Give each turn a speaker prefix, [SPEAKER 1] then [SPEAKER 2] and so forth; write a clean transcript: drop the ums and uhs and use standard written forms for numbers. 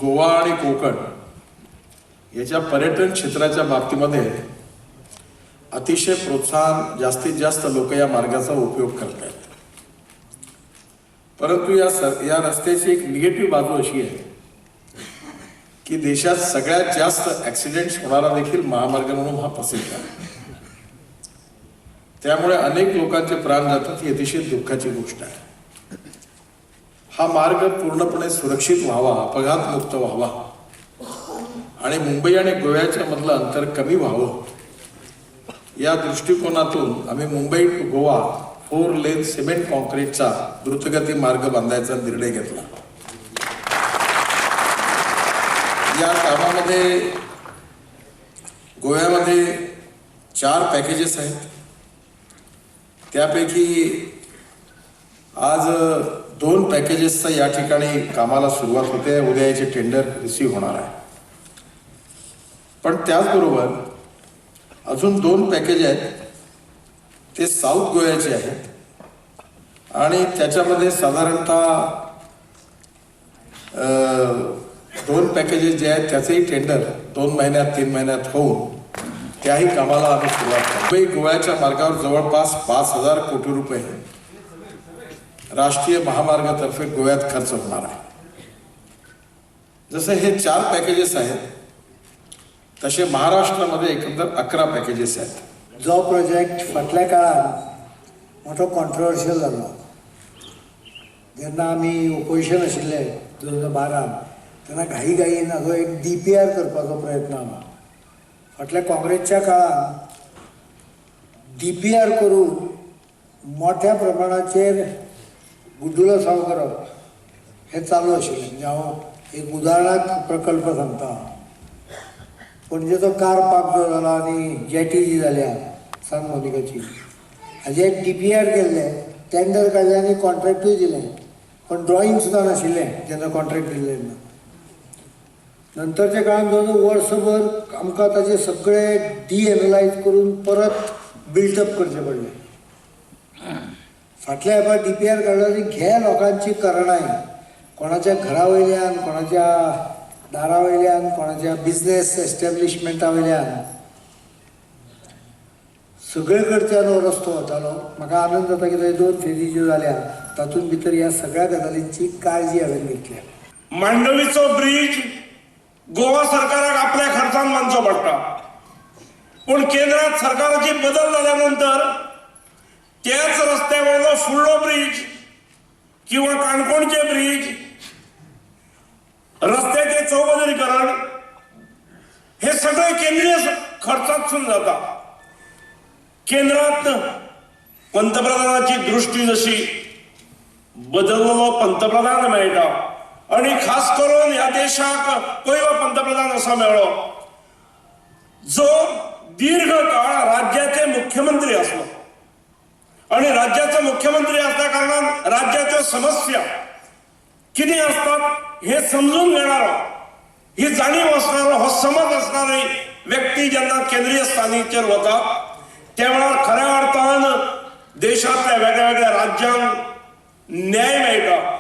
[SPEAKER 1] गोवा आणि कोकण याच्या पर्यटन क्षेत्राच्या बाबतीमध्ये अतिशय प्रोत्साहन, जास्तीत जास्त लोक या मार्गाचा उपयोग करत आहेत. परंतु या रस्त्याची एक निगेटिव्ह बाजू अशी आहे की देशात सगळ्यात जास्त ॲक्सिडेंट्स होणारा देखील महामार्ग म्हणून हा प्रसिद्ध आहे. त्यामुळे अनेक लोकांचे प्राण जातात, ही अतिशय दुःखाची गोष्ट आहे. हा मार्ग पूर्णपणे सुरक्षित व्हावा, अपघातमुक्त व्हावा आणि मुंबई आणि गोव्याच्या मधलं अंतर कमी व्हावं, या दृष्टिकोनातून आम्ही Mumbai to Goa 4 lane cement कॉन्क्रीटचा द्रुतगती मार्ग बांधायचा निर्णय घेतला. या कामामध्ये गोव्यामध्ये 4 पॅकेजेस आहेत. त्यापैकी आज 2 पॅकेजेसचा या ठिकाणी कामाला सुरुवात होते. उद्या याचे टेंडर रिसीव्ह होणार आहे. पण त्याचबरोबर अजून 2 पॅकेज आहेत, ते साऊथ गोव्याचे आहेत आणि त्याच्यामध्ये साधारणतः 2 पॅकेजेस जे आहेत त्याचंही टेंडर 2 महिन्यात 3 महिन्यात होऊन त्याही कामाला आम्ही सुरुवात करू. मुंबई गोव्याच्या मार्गावर जवळपास 5,000 कोटी रुपये राष्ट्रीय महामार्गातर्फे गोव्यात खर्च होणार आहे. जसे हे 4 पॅकेजेस आहेत, तसे महाराष्ट्रामध्ये एकंदर 11 पॅकेजेस आहेत.
[SPEAKER 2] जो प्रोजेक्ट फाटल्या काळान मोठो कॉन्ट्रोवर्शियल जालो, जेन्ना आमी ओपोजिशन आशिल्ले 2012 तेन्ना घाई घाईन हाजो एक डी पी आर करपाचो प्रयत्न जाला. फाटल्या काँग्रेसच्या काळान डी पी आर करून मोठ्या प्रमाणाचेर गुड्डुलसांव करप हें चालू आशिल्लें. म्हणजे हांव एक उदाहरणाक प्रकल्प सांगता, पणजेचो कार पार्क जो जाला आनी जेटी जी जाल्या सान मोनिकाची, हाजें एक डी पी आर केल्लें, टेंडर काडलें आनी कॉन्ट्रॅक्टूय दिलें, पण ड्रॉइंग सुद्दां नाशिल्लें जेन्ना कॉन्ट्रॅक्ट दिल्लें तेन्ना. नंतरच्या काळान जवळ जवळ वर्सभर आमकां ताजे सगळे डी एनलायज करून परत बिल्टअप करचें पडलें. फाटल्या खेपार डी पी आर काडलो आनी घे लोकांची करणाय, कोणाच्या घरा वयल्यान, कोणाच्या दारा वयल्यान, कोणाच्या बिजनेस एस्टेब्लिशमेंटा वयल्यान सगळे कडच्यान हो रस्तो वतालो. म्हाका आनंद जाता की थंय 2 फेजी ज्यो जाल्या तातूंत भितर ह्या सगळ्या गजालींची काळजी हांवें घेतल्या.
[SPEAKER 3] मांडवीचो ब्रीज गोवा सरकाराक आपल्या खर्चान बांदचो पडटा, पूण केंद्रात सरकाराची बदल जाल्या नंतर त्याच रस्त्या वयलो फुडलो ब्रीज किंवा काणकोणचे ब्रीज, रस्त्याचे चौपदरीकरण हे सगळे केंद्रीय खर्चातसून जाता. केंद्रात पंतप्रधानाची दृष्टी जशी बदललेलो पंतप्रधान मेळटा आणि खास करून ह्या देशाक पयलो पंतप्रधान असो मेळ्ळो जो दीर्घ काळ राज्याचे मुख्यमंत्री आसलो आणि राज्याचो मुख्यमंत्री असल्या कारणान राज्याच्यो समस्या कितें आसतात हे समजून घेणारो, ही जाणीव असणारो, हो समज असणारी व्यक्ती जेन्ना केंद्रीय स्थानीचेर वता त्या वेळार खऱ्या अर्थान देशांतल्या वेगळ्या वेगळ्या राज्यांक न्याय मेळटा.